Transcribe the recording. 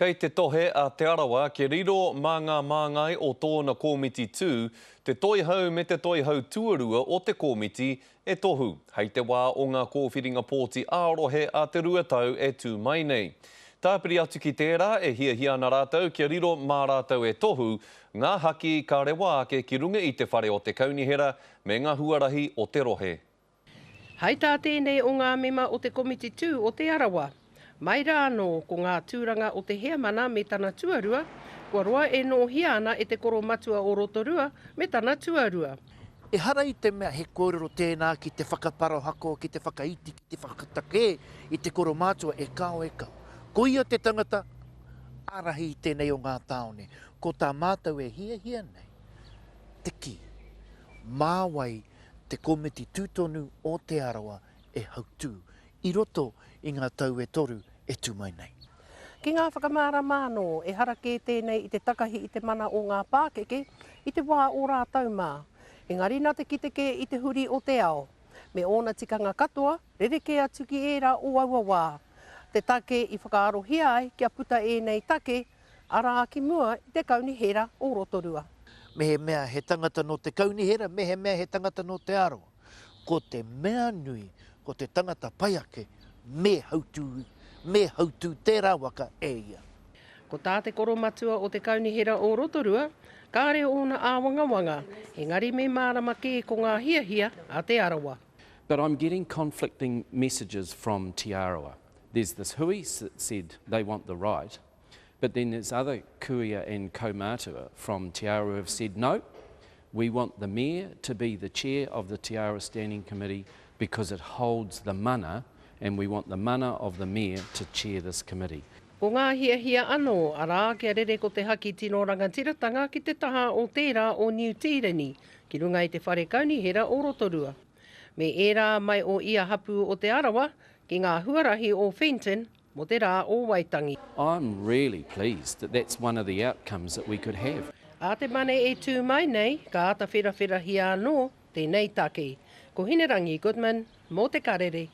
Kei te tohe a Te Arawa kia riro mā ngā māngai o tōna kōmiti tū, te toihau me te toihau tuarua o te kōmiti e tohu, hei te wā o ngā kōwhiringa pōti ā-rohe a te 2 tau e tū mai nei. Tāpiri atu ki tērā, e hiahia ana rātou kia riro mā rātou e tohu ngā haki ka rewa ake ki runga i te whare o te kaunihera me ngā huarahi o te rohe. Hai tā tēnei o ngā mema o te komiti tū o Te Arawa, mai rā anō ko ngā tūranga o te heamana me tana tuarua, kua roa e nōhia ana e te koromatua o Rotorua me tana tuarua. Ehara i te mea he kōrero tēnā ki te whakaparohako, ki te whakaiti, ki te whakatakē i te koromatua, e kāo, e kāo. Ko ia te tangata ārahi i tēnei o ngā tāone. Ko tā mātou e hiahia nei, te kī, mā wai te komiti tūtonu o Te Arawa e hautū i roto i ngā tau e toru e tū mai nei. Ki ngā whakamārama anō, ehara kē tēnei i te takahi i te mana o ngā pākeke i te wā o rātou mā. Engari nā te kite kē i te huri o te ao, me ōna tikanga katoa, rerekē atu ki ērā o aua wā, te take i whakaarohia ai kia puta ēnei take, arā ki mua i te Kaunihera o Rotorua. Mehemea he tangata nō te kaunihera, mehemea he tangata nō Te Arawa, ko te mea nui, ko te tangata pai ake, me hautū, me hautū tērā waka e ia. Ko tā te koromatua o te Kaunihera o Rotorua, kāre ōna āwangawanga, engari me mārama kē ko ngā hiahia a Te Arawa. But I'm getting conflicting messages from Te Arawa. There's this hui that said they want the right, but then there's other kuia and kaumātua from Te Arawa who have said, no, we want the mayor to be the chair of the Te Arawa Standing Committee because it holds the mana and we want the mana of the mayor to chair this committee. Ko ngā hiahia anō, arā, kia rere ko te haki tino rangatiratanga ki te taha o tērā o Niu Tīreni, ki runga i te whare kaunihera o Rotorua. Me ērā mai o ia hapū o Te Arawa ki ngā huarahi o Fenton mō te rā o Waitangi. I'm really pleased that that's one of the outcomes that we could have. Ā te Mane e tū mai nei, ka āta wherawherahia anō tēnei take. Ko Hinerangi Goodman mō Te Karere.